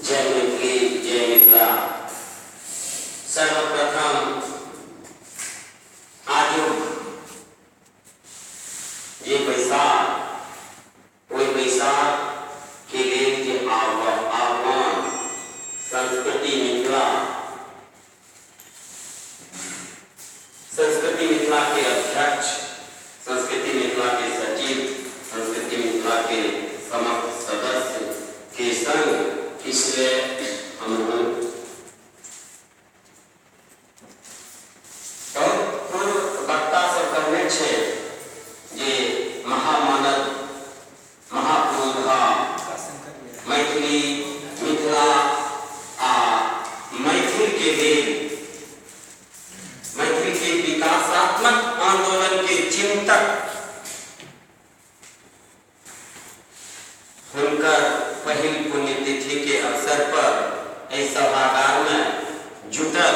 जय मैथिली, जय मिथिला। सर्वप्रथम आजुक जे बैसार, ओहि बैसार के लेल जे आह्वान संस्कृति मिथिला, संस्कृति मिथिला के अध्यक्ष, संस्कृति मिथिला के सचिव, संस्कृति मिथिला के समस्त सदस्य के संग इसलिए हम बहुत पूर्व वक्ता सब कहने छै जे महामानव महापुरोधा मैथिली मिथिला आ मैथिल के लेल, मैथिल के विकासात्मक आंदोलन के चिंतक हुनकर पहिल पुण्यतिथि के अवसर पर एहि सभागार में जुटल